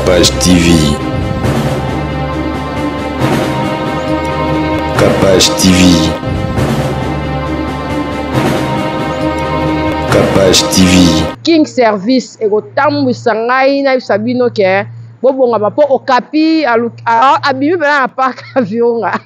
Capage TV. Capage TV. Capage TV. King Service ekotambwisa ngai nayebisa bino ke bobongama mpo okapi abimi mpena na park ya virunga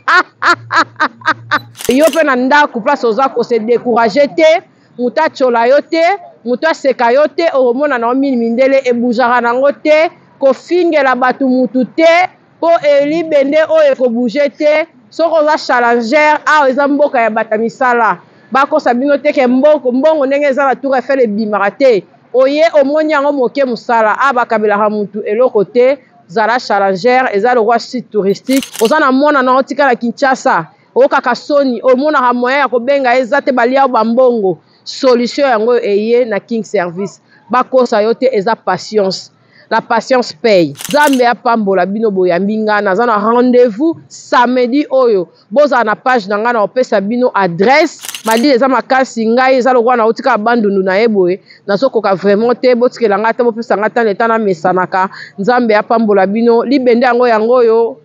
yo mpe na ndako place oza kose décourage te moto atyola yo te moto aseka yo te okomona na yo mini mindele ebujaka nango te kofingela bato mutu te mpo elibende oyo ekobouge te soki oza challenger awa eza mboka ya bato ya misala bakosa bino te ke mbongo mbongo ndenge eza na tour Eiffel ebimaka te oye omoni yango moke mosala awa bakabelaka mutu eloko te zala challenger eza lokwa site touristique oza na mwana na otika na Kinshasa Oyokaka soni, omonaka moyen ya kobenga ye eza te balia yo ba mbongo. Solution yango oyo eye na King Service. Bakosa yo te eza patience. La patience paye. Nzambe apambola bino boyambi nga naza na rendez-vous samedi oyo bozala na page na nga na kopesa bino adresse malili eza makasi ngai eza lokola nauti kaka bandundu na ye boye nazokoka vraiment te botikela ngai ata bopesa ngai ata leta namesanaka nzambe apambola bino libende yango yango oyo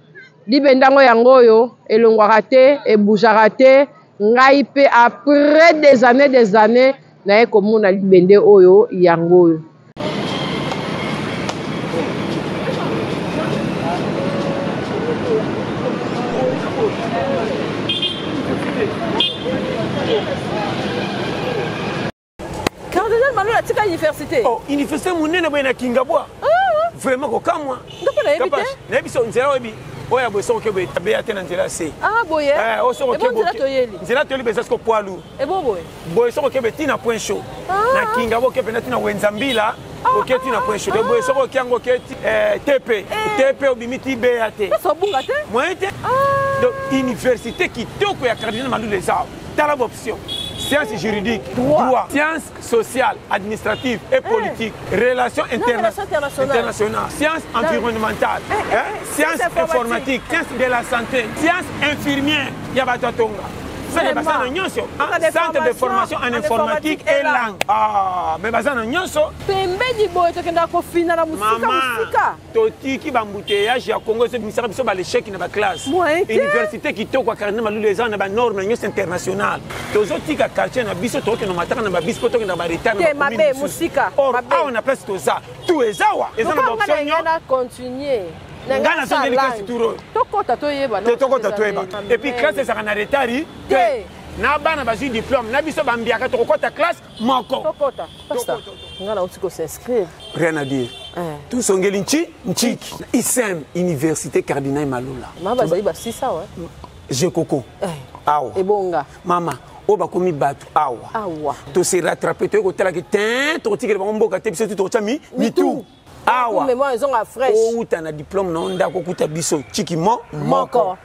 Libende yango yango oyo elongwaka te eboujaka te ngai pe après des années des années naye komona libende oyo yango oyo. Cardinal Malula atika université. Oh, université munene boye na Kingabwa. Ah. Vraiment kokamwa. Nga nayebi te. Nayebi so nzela oyebi. Oyo ya boye soki boye tabeya te na nzela se. Ah boye. Eh, oyo soki oke boye. Toyeli. Nzela toyeli beza siko poids lourd. Et bon boye. Boye soki oke ti na point chaud. Ah. Na Kingabwa oke pena ti na Wenza Mbila. Ah, oke ti na point chaud. Boye soki oke yango oke ti eh, TP. Eh. TP obimi ti BA te. Sasa obunga te. Moyen te. Ah. Donc université kitoko ya Cardinal Malula eza. Tala option. Sciences juridiques, droit, droit sciences sociales, administratives et eh. politiques, hey. relations interna internationales, sciences environnementales, hey, eh, hein? hey, sciences informatiques, sciences de la santé, sciences infirmières, ya bato atonga. Seke baza na nyonso centre de formation en informatique et langue. Ah, mais baza na nyonso. Pembeni boye tokendaka kofina na mosika mosika. Totiki ba embouteillages ya Congo ezo bimisaka biso ba l'échec na ba classe. Université kitoko ya Cardinal Malulu eza na ba normes nyonso internationale. Tozotika quartier na biso tokokende mataka na ba bis po tokenda ba retard na ba commune mosika. Or awa na place toza tout eza wa eza na ba option nyonso. Na continuer. Nga nazongeli classe tour oyo. Tokota toyeba. Te tokota toyeba. Et puis classe ezalaka na retard te. Na bana bazwi diplôme na biso bambiaka tokokota classe moko. Tokota. Pasta, nga nauti ko s'inscrire. Rien à dire. Eh. Tosongeli nchi nchiki. ISEM, Université Cardinal Malula. Mama bazali basisa wa. Je koko. Eh. Awa. Ebonga. Mama, oyo bakomi bato awa. Awa. To se rattraper toye kotalaki te tokotikela bango mboka te biso ti tokotya mi mitu. Awa. Mémoire ezonga fraîche. Outa na diplôme na ndako okuta biso chiki mo moko.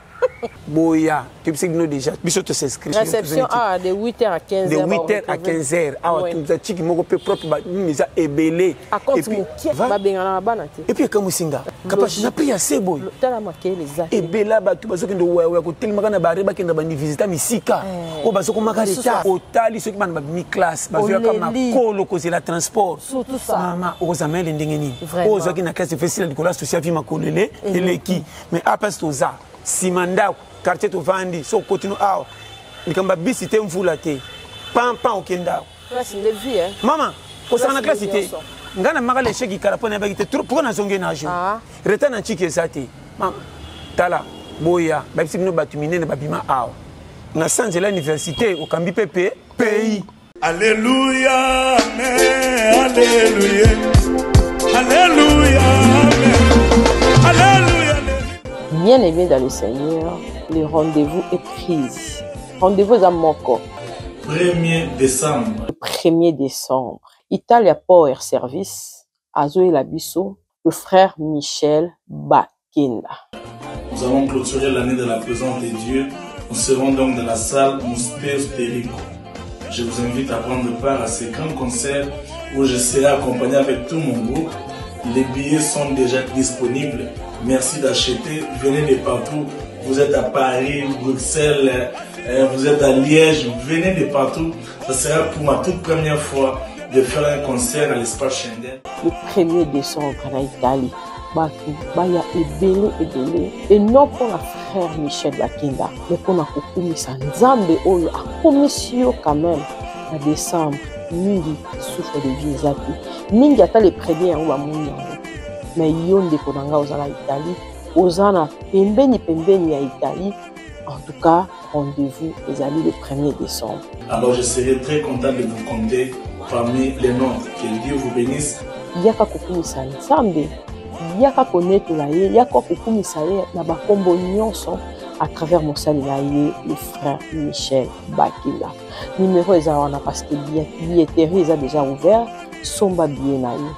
Boya, toyebisaki bino déjà biso to s'inscrire. Réception ah, de 8h à 15h. De 8h à 15h. Awa toza chiki moko pe propre ba nini eza ebele. A compte mokie babengana na bana te. Et puis ekamwisi nga. Kapashi na prix ya se boye. Tala makele eza. Ebela bato bazokende wewe kotelemaka na bare bakenda ba visita misika. Eh. Oyo bazokomaka retard. Otali soki bana babimi classe bazoyaka makolo kozela transport. Surtout ça. Mama okozala mayele ndenge nini? Oyo ozwaki na classe efesila likolo ya social vie makolele eleki. Mais awa place toza nsima ndako quartier tovandi so okoti no awa likambo ya bisi te mvula te pampan okenda awa Classe nde vie hein. Mama kosaka na Classe classe te nyonso. ngai namaka lechec kala mpo nayebaki te pourquoi nazongi na jour Ah. retard na ntiki eza te mama tala boya bayebisi bino bato minene babima awa na sa nzela université okambi mpe pe pays. Alléluia, amen, alléluia, alléluia, amen, alléluia. Bien-aimé dans le Seigneur, le rendez-vous est pris. Rendez-vous eza moko. 1er décembre. Le 1er décembre. Italia Power Service azoyela biso le frère Michel Bakenda. Nous allons clôturer l'année de la présence de Dieu. Nous serons donc dans la salle Mouspé Perico. Je vous invite à prendre part à ces grands concerts où je serai accompagné avec tout mon groupe. Les billets sont déjà disponibles. Merci d'acheter. Venez de partout. Vous êtes à Paris, Bruxelles, vous êtes à Liège. Venez de partout. Ça sera pour ma toute première fois de faire un concert à l'espace Schengen. Le 1er décembre na Italie. Bato baya ebele ebele et non mpona frère Michel Bakenda mais mpona kokumisa Nzambe oyo akomisi yo quand même na décembre. Mingi souffle de vie eza te, mingi ata le premier yango bamoni yango, mais yo ndeko na ngai oza na Italie, oza na pembeni pembeni ya Italie, en tout cas rendez-vous ezali le 1er décembre. Alors je serai très content de vous compter parmi les nôtres. Que Dieu vous bénisse. Yaka kokumisa Nzambe, yaka konetola ye, yaka kokumisa ye na bakombo nyonso à travers mosali na ye le frère Michel Bakila. Numéro eza wana parce que billetterie eza déjà ouvert, somba billet na yo.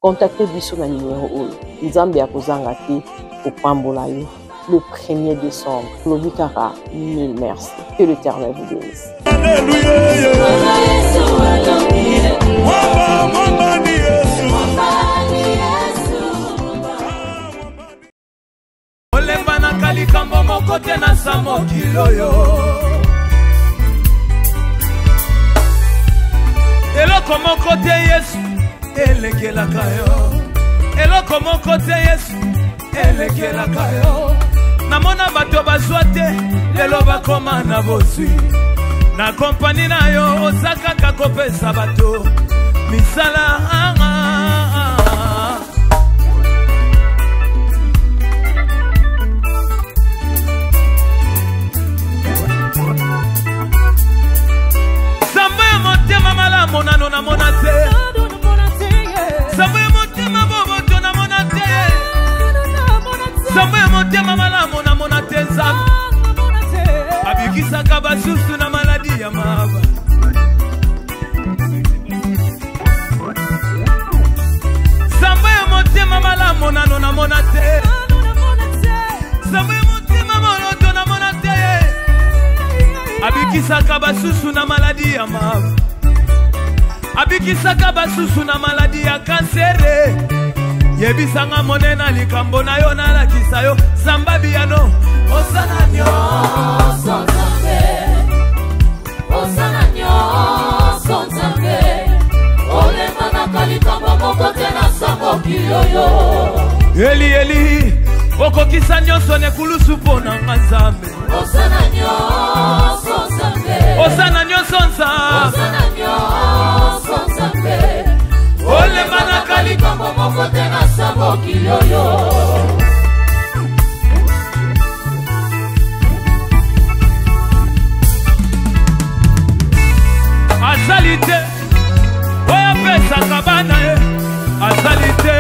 Contactez biso na numéro oyo. Nzambe akozanga te kopambola yo. Le 1er décembre, lobi kaka mille merci. Que l'Éternel vous bénisse. Olembanaka likambo moko te na sa mokili oyo. Eloko moko te Yesu elekelaka yo, eloko moko te Yesu elekelaka yo. Namona bato bazwa te, lelo bakoma na bozwi. Na kompani na yo oza kaka kopesa bato misala. Nzambe ya motema malamu nano namona te, Nzambe ya motema boboto namona te, Nzambe ya motema malamu namona te. Nzambe abikisaka basusu na maladi ya maba. Nzambe ya motema malamu nano namona te, Nzambe ya motema moloto namona te, abikisaka basusu na maladi ya maba, abikisaka basusu na maladi ya kansere. Yebisanga monena likambo na yo, nalakisa yo zamba biyano. Osala nyonso Nzambe, osala nyonso Nzambe, olembanaka likambo moko te na sa mokili oyo. Eli eli okokisa nyonso na ekulusu mpo na nga Nzambe. Osala nyonso Nzambe, osala nyonso Nzambe, osala nyonso Nzambe, olembanaka likambo moko te na sa mokili oyo. Azali te oyo apesaka bana ye, azali te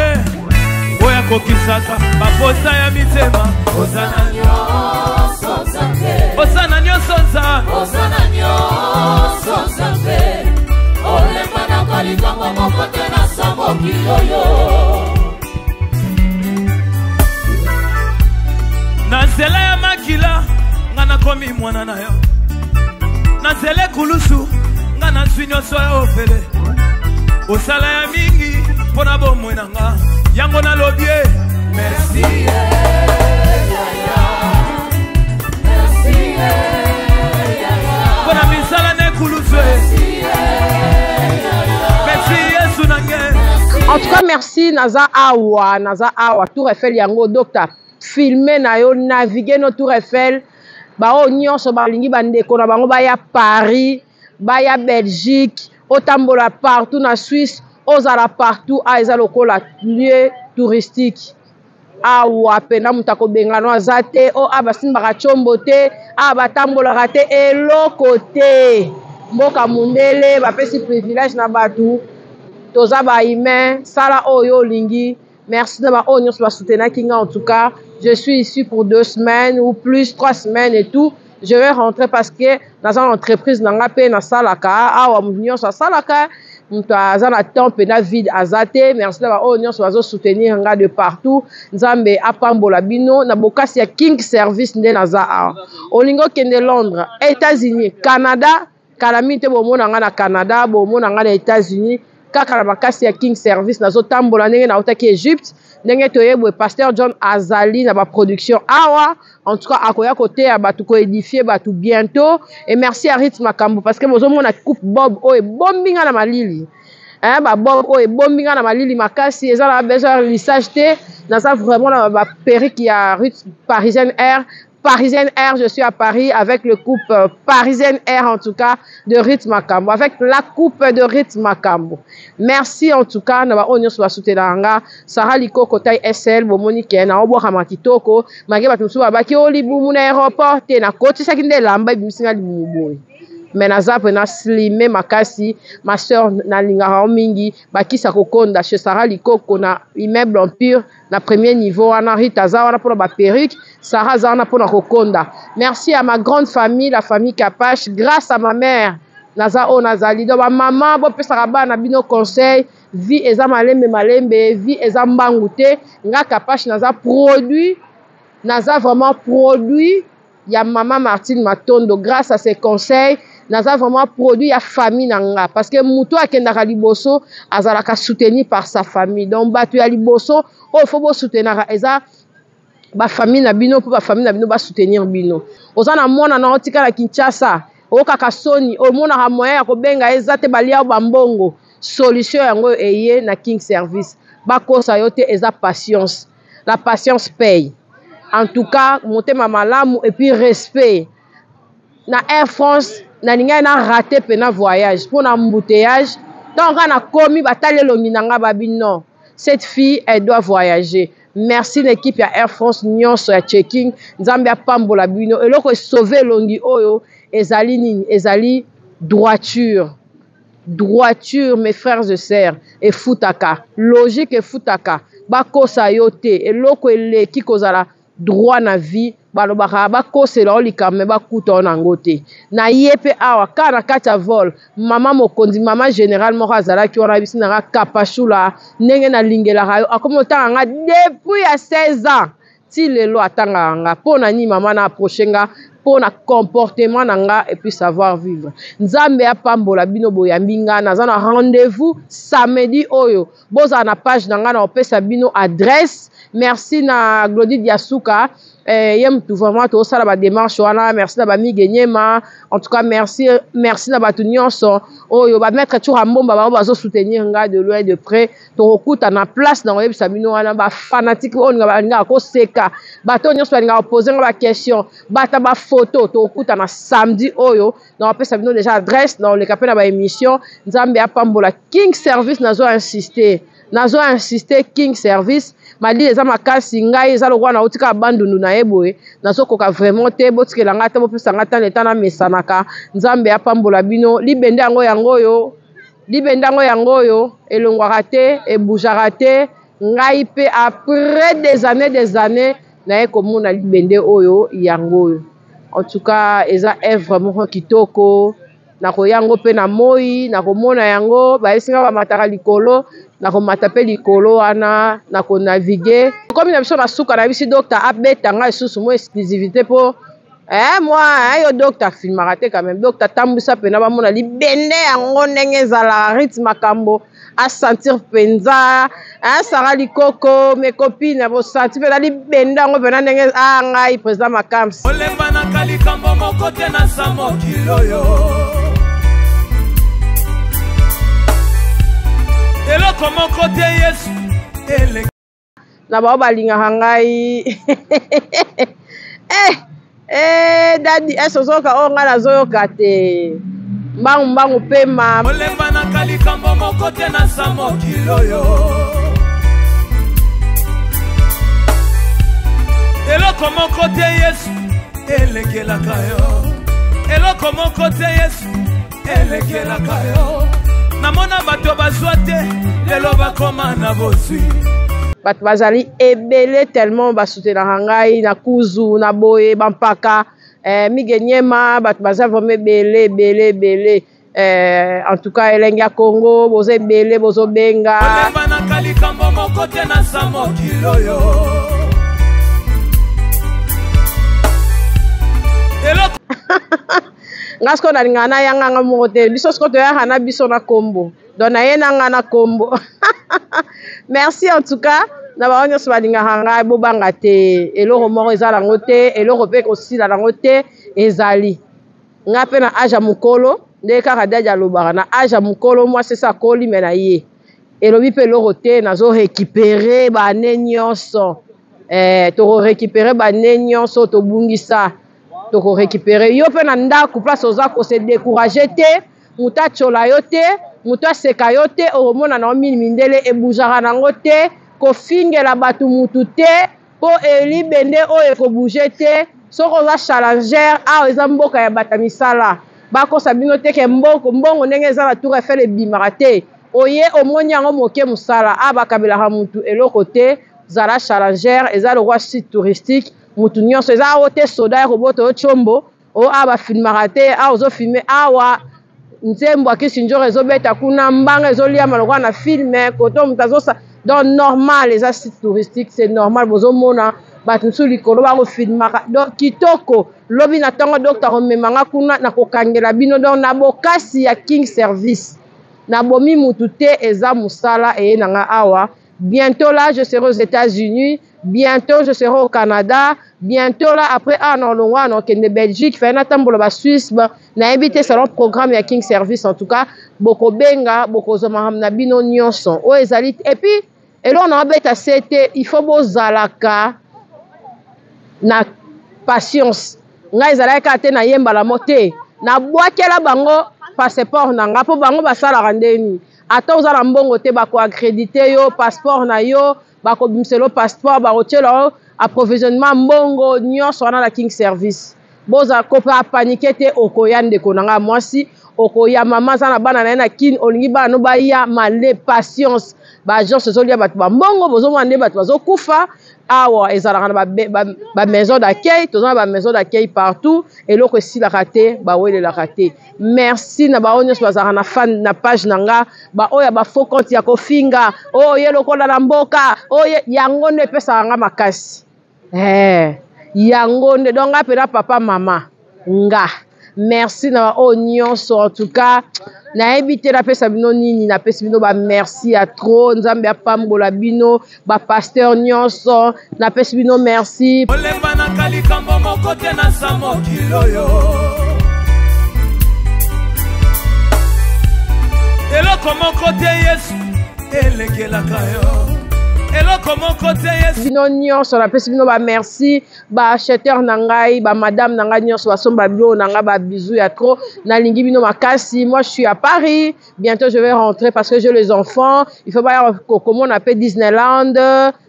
oyo akokisaka baposa ya mitema. Osala nyonso Nzambe, osala nyonso Nzambe, osala nyonso Nzambe, olembanaka likambo moko te na sa mokili oyo. Na nzela ya makila nga nakomi mwana na yo, na nzela ekulusu nga nazwi nyonso ya ofele. Osala ya mingi mpo na bomoi na nga, yango nalobi e merci. Merci mpo na misala na ekulusu e. Merci Yesu na nge. En tout cas merci, naza awa, naza awa Tour Eiffel yango docteur filme na yo, navigue no Tour Eiffel. Bao nyonso balingi bandeko na bango baya Paris, baya Belgique, otambola partout na Suisse, ozala partout, a eza lokola lieu touristique. Awa pena moto akobengana aza te, o a basimbaka tshombo te, a batambolaka te, eloko te. Mboka mundele bapesi privilège na bato, toza ba humain, sala oyo olingi. Merci na ba oyo nyonso basoutenaki nga. En tout cas je suis ici pour 2 semaines ou plus, 3 semaines et tout. Je vais rentrer parce que naza na entreprise na nga mpe nasalaka awa, moto nyonso asalaka, moto aza na temps mpe na vide aza te. Merci na ba oyo nyonso bazosoutenir nga de partout. Nzambe apambola bino na bokasi ya King Service nde naza awa. Olingi okende Londres, États-Unis, Canada, kala mingi te bomona nga na Canada, bomona nga na États-Unis, kaka na makasi ya King Service nazotambola ndenge nautaki Égypte, ndenge toyebwe Pasteur John azali na ba production awa. En tout cas akoya koteya bato, koédifier bato bientôt. Et merci à Ritz Makambo parce que bozomona coupe Bob oyo ebombi nga na malili. Hein, ba Bob oyo ebombi nga na malili makasi, eza na besoin ya lissage te. Naza vraiment na ba perruque ya Ruth Parisienne Air. Parisienne Air, je suis à Paris avec le coupe euh, Parisienne Air en tout cas de Ruth Makambo, avec la coupe de Ruth Makambo. Merci en tout cas na ba oyo nyonso basoutenaka nga. Sarah Likoko taille SL bomoni ke na obwakama kitoko, malgré bato mosusu babaki o libumu na aéroport te, nakotisaki nde elamba ebimisi nga libumu boye. Mais naza pena slime makasi, ma sœur nalingaka yo mingi, bakisa kokonda chez Sarah Likoko na immeuble Empire na premier niveau wana Rita aza wana pona ba perruque, Sarah aza wana pona kokonda. Merci à ma grande famille, la famille Kapash, grâce à ma mère naza oyo nazali. Donc ba maman bopesaka bana bino conseil, vie eza malembe malembe, vie eza mbangu te. Nga Kapash naza produit, naza vraiment produit ya maman Martine Matondo grâce à ses conseils naza vraiment produit ya famille na nga parce que mutu akendaka liboso azalaka soutenu par sa famille donc batu ya liboso oyo faut bo soutenaka eza ba famille na bino mpo ba famille na bino ba soutenir bino oza na mwana na otika na Kinshasa okaka soni omonaka moyen ya kobenga ye eza te balia yo bambongo solution yango eye na King Service bakosa yo te eza patience la patience paye en tout cas motema malamu et puis respect na Air France nalingaki na rate pena voyage mpo na embouteillage ntango kaka nakomi batali elongi na nga babi non cette fille elle doit voyager merci na équipe ya Air France nyonso ya checking nzambe apambola bino eloko esauve elongi oyo ezali nini ezali droiture Droiture mes frères et sœurs efutaka, logique efutaka, bakosa yo te, eloko eleki kozala droit na vie, balobaka bakosela yo likambo mais bakuta yo na yango te. Na ye pe awa kaka na kati ya vol, mama mokonzi, mama general moko azalaki wana ayebisi na nga Kapashula ndenge nalingelaka yo, akomi kotanga nga depuis ya 16 ans ti lelo atangaka nga po na nini mama na approche nga po na comportement na nga et puis savoir vivre nzambe apambola bino boyambi nga naza na rendez-vous samedi oyo bozala na page na nga na opesa bino adresse merci na Glody Diasuka eh, ye mutu vraiment tozosala ba démarche wana merci na ba Migue Nyema en tout cas merci merci na bato nyonso oyo ba maître Tshoura Mbomba bango bazo soutenir nga de loin de près tokokutana place na koyebisa bino wana ba fanatique oyo balingaka koseka bato oyo nyonso balingaka kopose nga ba question bata ba photo tokokutana samedi oyo na kopesa bino deja adresse na koleka mpe na ba émission nzambe apambola king service nazo insister nazo insister king service malili eza makasi ngai eza lokola nauti kaka bandundu na ye boye nazokoka vraiment te botikela ngai ata bopesa ngai ata leta namesanaka nzambe apambola bino libende yango yango oyo Libende yango yango oyo elongwaka te eboujaka te ngai pe après des années des années naye komona libende oyo yango oyo en tout cas eza œuvre moko kitoko nakoya yango pe na moyi nakomona yango bayebisi nga bamataka likolo nakomata pe likolo wana nako navigue tokomi na biso na suka nayebisi docteur abeta ngai lisusu mwa exclusivité po Eh, moi, eh, yo docteur filmaka te quand même. Docteur tambwisa pena bamona libende yango ndenge ezalaka rythme makambo a sentir penza. Eh, Sarah Likoko, mes copines, bo sentir pena libende yango pena ndenge ah ngai président Makams. Olembanaka likambo moko te na sa mokili oyo. Eloko moko te Yesu eleki na bao balingaka ngai eh, eh, dadi ese ozoyoka oyo ngai nazoyoka te mbangu mbangu pema olembanaka likambo moko te na sa mokili oyo eloko moko te yesu elekelaka yo eloko moko te yesu elekelaka yo namona bato bazwa te lelo bakoma na bozwi bato bazali ebele tellement basutenaka ngai na kuzu na boye bampaka eh, mige nyema bato baza vraiment ebele ebele ebele eh, en tout cas elengi ya congo boza ebele bozobenga olembanaka likambo moko te na sa mokili oyo eloko nga sikoyo nalingaka nayanga nga moko te biso sikoyo toyaka na biso na kombo donc naye na nga na kombo merci en tout cas na bango nyonso balingaka ngai bobanga te eloko moko eza nango te eloko mpe ekosila nango te ezali nga mpe na age ya mokolo nde kaka dadi alobaka na age ya mokolo mwasi esi akoli me na ye Elobi mpe eloko te, nazo récupérer ba année nyonso. Eh, toko récupérer ba année nyonso tobungisa. Toko récupérer. Yo mpe na ndako place oza ko se décourager te, moto atyola yo te, moto aseka yo te, okomona na yo mini mindele eboujaka nango te, kofingela bato mutu te, mpo elibende oyo ekobouge te. Soki oza challenger, awa eza mboka ya bato ya misala. Bakosa bino te ke mbongo ndenge eza na Tour Eiffel ebimaka te. Oye omoni yango moke mosala, awa bakabelaka mutu eloko te. Zala challenger, eza lokola site touristique, mutu nyonso eza awa te soda ya kobota yo tshombo, o awa bafilmaka te, awa ozofilme awa nzembo ya Kisinjora ezobeta kuna, mbanga ezoliama lokola na filme, koto moto azosa. Donc normal, eza site touristique, c'est normal, bozomona bato mosusu likolo bakofilmaka. Donc kitoko, lobi na ntongo docteur akomema nga kuna na kokangela bino. Donc na bokasi ya King Service, nabomi mutu te, eza mosala eye na nga awa. Bientôt là, je serai aux États-Unis. Bientôt, je serai au Canada. Bientôt là, après, ah non, longwa, non, kende Belgique, fait na tambola ba Suisse, ba, na invité selon programme ya King Service. En tout cas, boko benga, boko zoma na bino nyonso. O ezali, et puis, eloko na beta sete, il faut bozalaka na patience. Ngai ezalaki kaka te na yembala mo te. Na bwakela bango passeport na nga po bango basalaka ndeni. Ata oza na mbongo te, bako accréditer yo passeport na yo, bako bimisela yo passeport, bako tiela yo approvisionnement mbongo nyonso wana na King Service. Boza kopa paniquer te, okoya ndeko na nga mwasi, okoya mama aza na bana na ye na Kin, olingi bana no baya, male patience. Ba agence ezolia bato ba mbongo, bozomona nde bato bazokufa. Awa ezalaka na ba maison d'accueil, toza na ba maison d'accueil partout, eloko esilaka te, bawelelaka te. Merci na baoyo nyonso bazalaka na fan na page na nga, ba oyo ya ba faux compte ya kofinga, oyo ye lokola na mboka, oyo yango nde epesaka nga makasi. Yango nde donc nga pena papa mama nga. Merci na ba oyo nyonso, en tout cas nayebi te napesa bino nini, napesi bino ba merci ya trop, Nzambe apambola bino, ba pasteur nyonso, napesi bino merci. Olembanaka likambo moko te na sa mokili oyo. Eloko moko te Yesu elekelaka yo. Eloko moko te Yesu. Bino nyonso napesi bino ba merci, ba acheteur na ngai, ba madame na ngai nyonso basomba biloko na ngai, ba bisous ya trop. Nalingi bino makasi. Moi je suis à Paris, bientôt je vais rentrer parce que j'ai les enfants. Il faut pas komona pe Disneyland,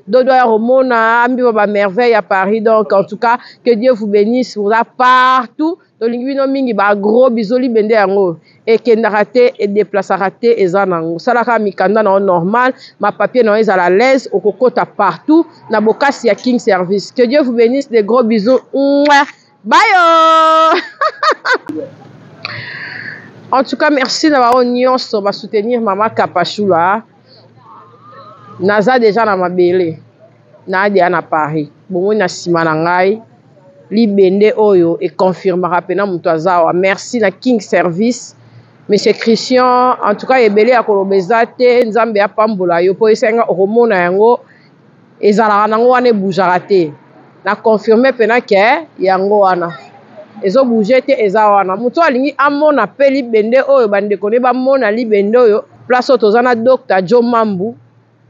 dodo ya komona ambiwa ba merveille à Paris. Donc en tout cas que Dieu vous bénisse, vous a partout. Tolingi bino mingi, ba gros bisous libende yango ekendaka te, edéplaçaka te, eza nango. Salaka mikanda na yo normal, ma papier na yo ezala à l'aise, okokota partout na bokasi ya King Service. Que Dieu vous bénisse, des gros bisous. Mouah. Bye. En tout cas, merci na bao nyonso ba soutenir mama Kapashula. Naza déjà na mabele. Na adia na Paris. Bongo na sima na ngai libende oyo e confirmera pena mutu azawa. Merci na King Service. Monsieur Christian, en tout cas ebele ya kolobeza te, Nzambe apambola yo po esenga okomona yango ezalaka nango wana ebougera te. Na confirmer pena ke yango wana ezo bouger te, eza wana. Mutu alingi amona pe libende oyo, bandeko ne bamona libende oyo place oyo toza na Docteur Joe Mambu.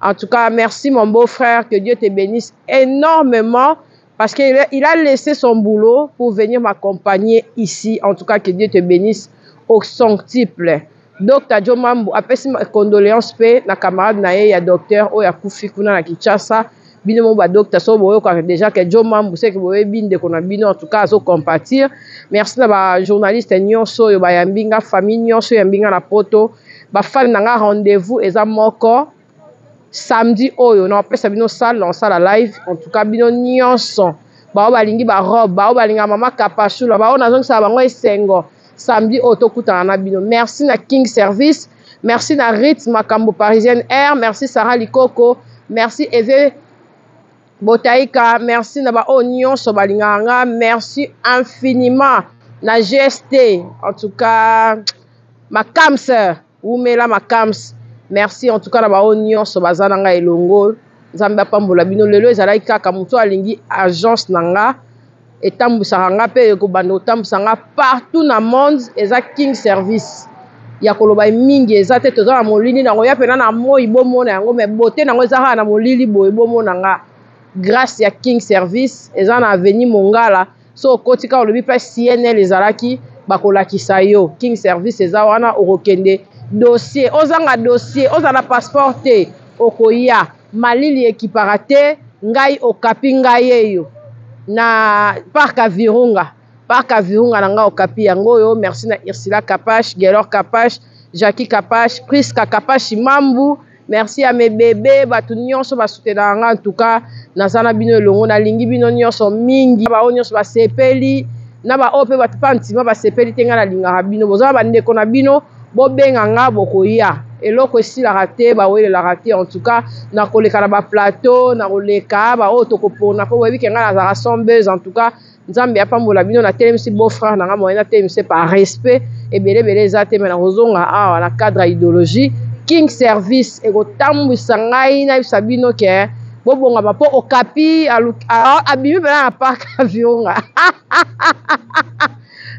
En tout cas, merci mon beau-frère, que Dieu te bénisse énormément parce qu'il a laissé son boulot pour venir m'accompagner ici. En tout cas, que Dieu te bénisse au centuple. Docteur Joe Mambu apesi condoléances pe na camarade na ye ya docteur oyo akufi kuna na Kinshasa. Bino mo ba docteur so boyoka déjà que Joe Mambu c'est que boyebi ndeko na bino, en tout cas azo compatir. Merci na ba journaliste nyonso oyo bayambi nga, famille nyonso yambi nga na poto. Ba fan na nga rendez-vous eza moko samedi oyo na opesa bino salle na sala live. En tout cas bino nyonso bao balingi ba robe, bao balinga mama Kapashula, bao nazongisa bango esengo samedi oyo tokutana na bino. Merci na King Service, merci na Ritz Makambo Parisienne Air, merci Sarah Likoko, merci Eve Botaika, merci na ba oyo nyonso balingaka nga, merci infiniment na GST. En tout cas Makams, Wumela Makams, merci en tout cas na ba oyo nyonso baza na nga elongo. Nzambe apambola bino. Lelo ezalaki kaka moto alingi agence na nga etambwisaka nga pe ekobanda kotambwisa nga partout na monde, eza King Service. Ya koloba mingi eza te, toza na molili nango ya pena na moi bomona yango, mais beauté nango eza kaka na molili boye bomona nga. Grâce ya King Service eza na avenue Mongala, so okoti kaka olobi place CNL ezalaki, bakolakisa yo King Service eza wana. Okokende dossier, ozanga dossier, ozala passeport te, okoya malili ekipaka te. Ngai okapi ngai eyo na parc ya Virunga, parc ya Virunga na ngai okapi yango oyo. Merci na Ursula Kapash, Gelor Kapash, Jackie Kapash, Priska Kapash Mambu. Merci à mes bébés, bato nyonso basutenaka nga. En tout cas naza na bino elongo, nalingi bino nyonso mingi. Baoyo nyonso basepeli na baoyo mpe bato mpa ntima basepeli te, ngai nalingaka bino, boza na bandeko na bino, bobenga nga, bokoya. Eloko esilaka te, bawelelaka te. En tout cas nakoleka na baplateau, nakoleka baoyo tokopona, mpo boyebi ke ngai nazalaka sans buzz. En tout cas Nzambe apambola bino. Natelemisi beau frère na nga moyen, natelemisi par respect. Ebele ebele eza te, me nakozonga awa na cadre ya idéologie. King Service ekotambwisa ngai, nayebisa bino ke bobongama mpo okapi abimi mpena na parc ya Virunga.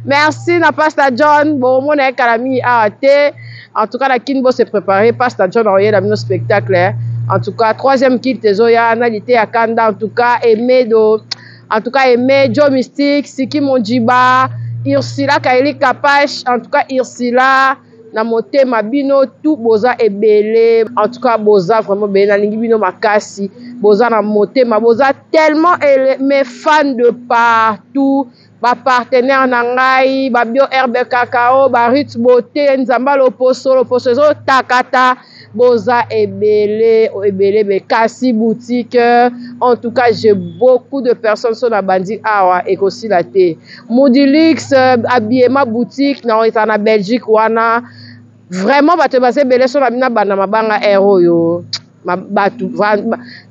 Merci na Pastor John, bomona ye kala mingi awa te. En tout cas na Kin bo se préparer, Pastor John akoyela bino spectacle. En tout cas troisième culte ezoya na lite ya kanda. En tout cas Emedo, en tout cas Aimé, Joe Mystique, Siki Monjiba, Ursula Kaeli Kapash, en tout cas Ursula na motema bino tout boza ebele. En tout cas boza vraiment ebele, nalingi bino makasi, boza na motema, boza tellement ele, mes fans de partout, bapartenaire na ngai, babio herbe cacao, barut beauté, nzamba loposo, loposo ezotakata, boza ebele ebele be kasi boutique. En tout cas j'ai beaucoup de personnes so na bandi awa ekosila te. Mudilix habillement boutique na ezala na Belgique wana, vraiment bato baza ebele. So na bina banda mabanga air oyo bato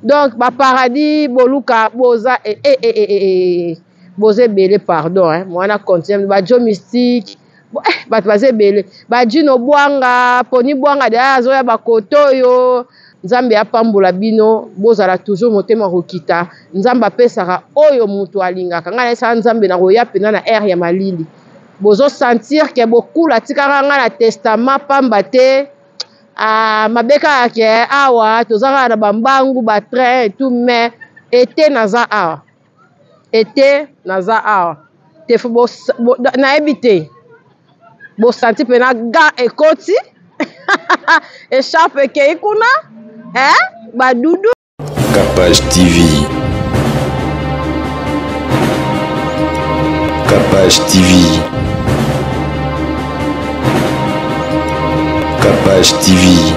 donc baparadis boluka, boza e, e, e, e, e, boza ebele. Pardon hein, mwana continue bajo mystique, bato baza ebele, bajino bwanga poni bwanga de azoya bakoto oyo. Nzambe apambola bino, bozala toujours motema kokita. Nzambe apesaka oyo moto alingaka. Ngai nayesaka Nzambe na koya mpena na aire ya malili, bozosentir ke bokula tikaka ngai na testament pamba te. Ah, mabe kaka ke awa toza kaka na bambangu batrain et tout, mais ete naza awa, ete naza awa te fo nayebi te, bosanti mpena ga ekoti echarpe ekei kuna eh? Badudu. Capage TV. Capage TV. Capage TV.